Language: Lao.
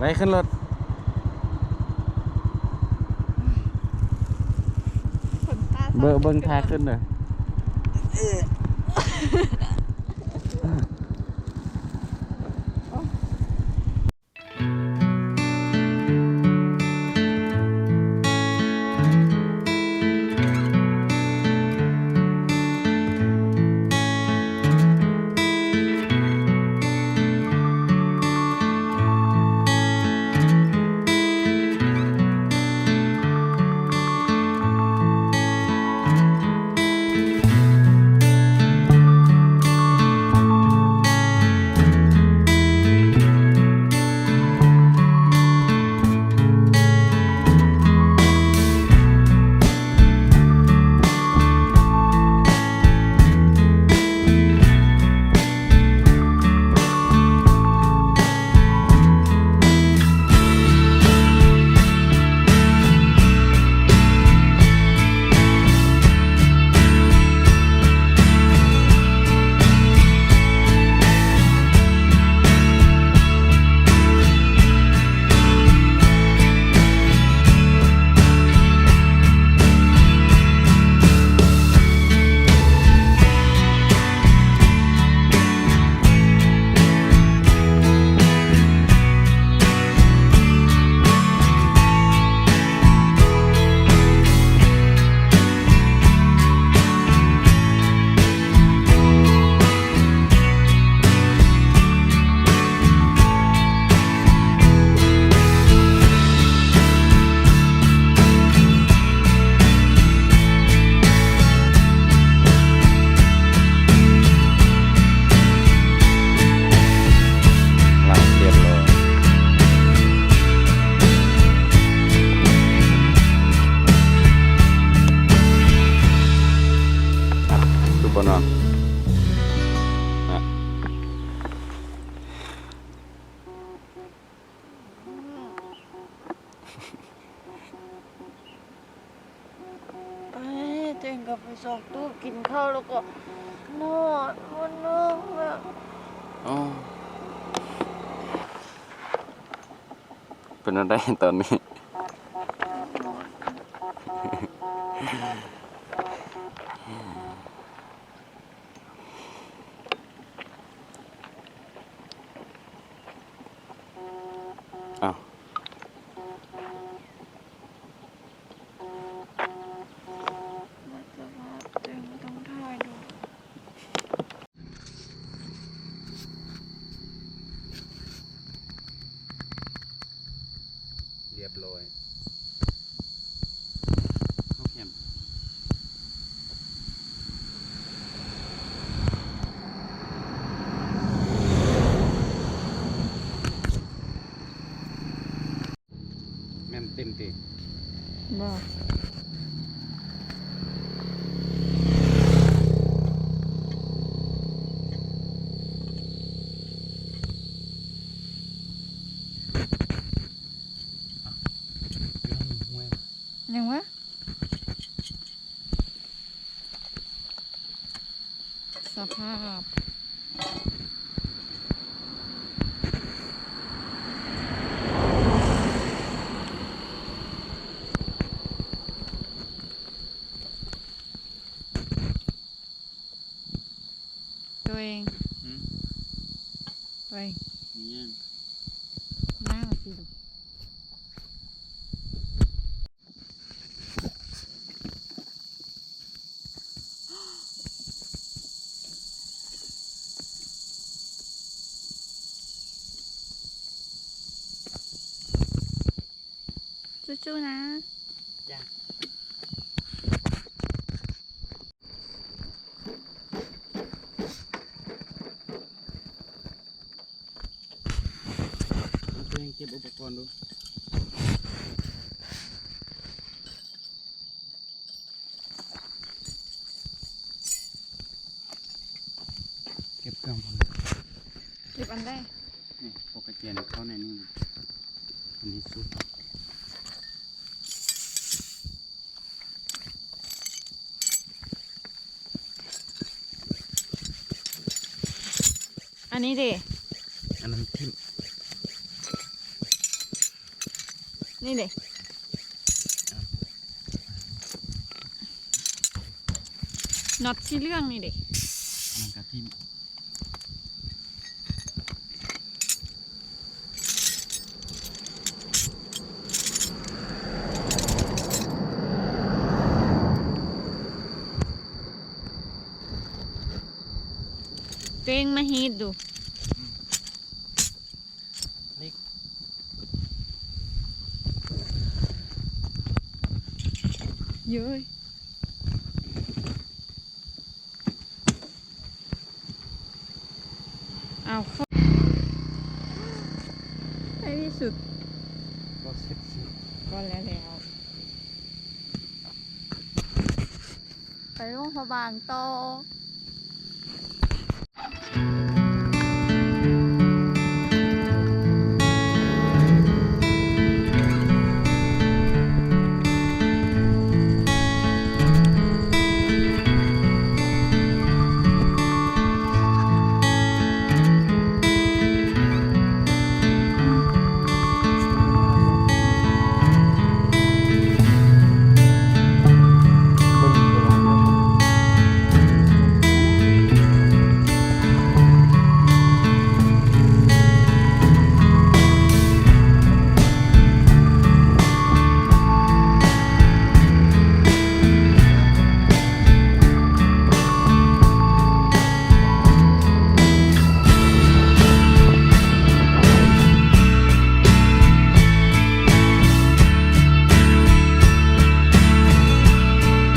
ໄປຂຶ້ນລົດ. ເບິ່ງ ເບິ່ງທ່າຂຶ້ນເດີ. ໄປ ຕົວເອງກໍໄປຊອກຕູ້ກິນເຂົ້າ ແລ້ວກໍນອນ ມັນເນາະ ອໍ ເປັນແນວໃດຕອນນີ້? ອ້າວ ຮຽບຮ້ອຍ ເຂົ້າແຄມ ແມ່ນເຕັມຕິ? ບໍ່. ຍັງວະ? ສະພາບ ຕົວເອງ ຫືມ? ຕົວເອງ ມີຫຍັງ? ນ້ຳຊິລູກ. ສູ້ໆນະ. ຈ້າ. ເອົາຕົວເອງເກັບອຸປະກອນດູ. ເກັບເຄື່ອງພວກນີ້ ເກັບອັນໃດ? ນີ້ ພວກກະແຈນເຂົ້າໃນນີ້ ອັນນີ້ສຸດ. ອັນນີ້ເດ? ອັນນັ້ນຖິ້ມ. ນີ້ເດ້ ນັອດສີເຫຼືອງນີ້ເດ້ ມັນກະຖິ້ມ ຕົວເອງມາຮີດດູ ນີ້ ເຢີ້ຍ ເອົາເຂົ້າ ໃນທີ່ສຸດ ກໍເສັດສິ້ນ ກໍແລ້ວແລ້ວ ໄປຫຼວງພະບາງຕໍ່.